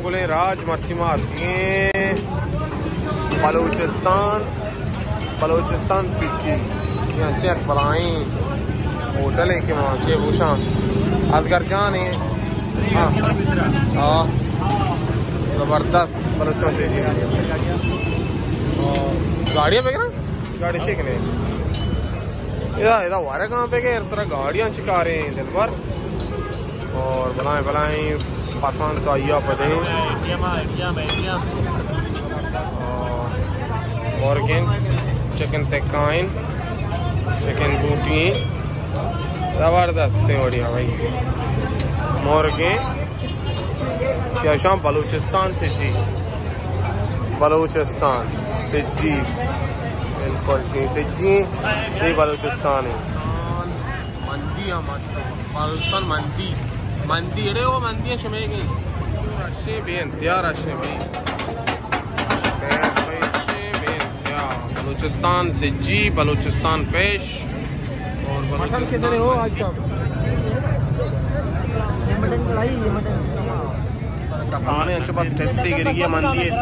گلیں راج مرچی ما اتکیں بلوچستان، بلوچستان سجی۔ یہاں چیک بلائیں ہوٹل ہے کہ وہاں چے گوشاں اصغر جان ہے۔ ہاں۔ ہاں۔ زبردست بلوچستان سجی۔ گاڑیاں بگنا؟ گاڑی چیک نہیں۔ ادا، ادا وارے کہاں پہ گئے؟ ترا گاڑیاں چکاریں دلبر۔ اور بلائیں بلائیں پسند تو آئیا پدے۔ اور مورگن، چکن تکائن، چکن بوٹی، زبردست ہے، بڑھیا بھائی۔ مورگن، یا شام بلوچستان سجی، بلوچستان سجی، بالکل جی سجی، یہ بلوچستان ہے۔ مندی ہم است۔ بلوچستان مندی، مندی اڑے وہ مندی شمے گئی۔ رشے بے انتہا رشے بھائی۔ بے، بے، بے انتہا۔ بلوچستان سجی، بلوچستان فش اور مٹن کدھر ہے وہ بلوچستان۔ حاج صاحب؟ یہ مٹن کڑھائی، یہ مٹن۔ کسانے انچو بس ٹیسٹی گری گیا مندی ہے۔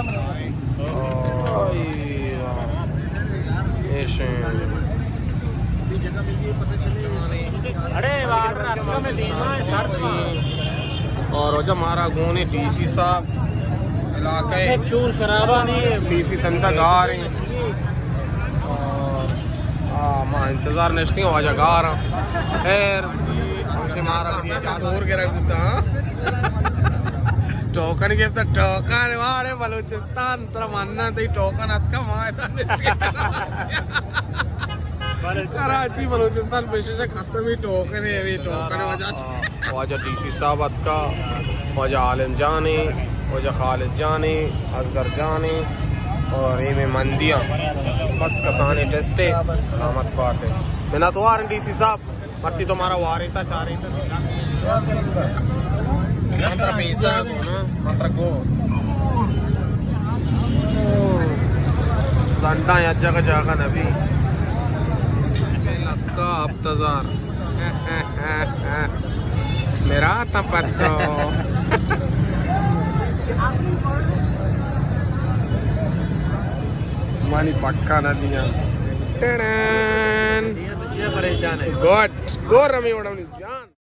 اور وجہ مارا گون ڈی سی صاحب علاقہ ہے۔ ڈی سی تندا گار ہیں۔ اور ہاں، ما انتظار نشتی ہوں، واجہ گار ہاں۔ خیر، مارا دور گرا گتا ہاں۔ ٹوکن گفتا، ٹوکن واڑے بلوچستان، ترا مننا تئی ٹوکن اتکا، ما ادا نشتی۔ کراچی بلوچستان پیشش قسم ہی ٹوکن ہے، یہ ٹوکن ہے وجہ۔ واجہ ڈی سی صاحب اتکا، واجہ عالم جان ہے، واجہ خالد جان ہے، اصغر جان ہے، اور یہ میں مندیاں۔ بس کسانے ٹیسٹ ہے، سلامت بات ہے۔ منتوار ہیں ڈی سی صاحب، مرچی تو مارا وارے تا چارے تا۔ منتر پیسہ کو نا، منتر کو۔ زنڈا یا جگہ جگہ نبی۔ لتکا ہفت ہزار۔ میرا تا پتو۔ مانی پکا نہ دیا۔ ٹڑن۔ گڈ۔ گور رمی وڑا جان۔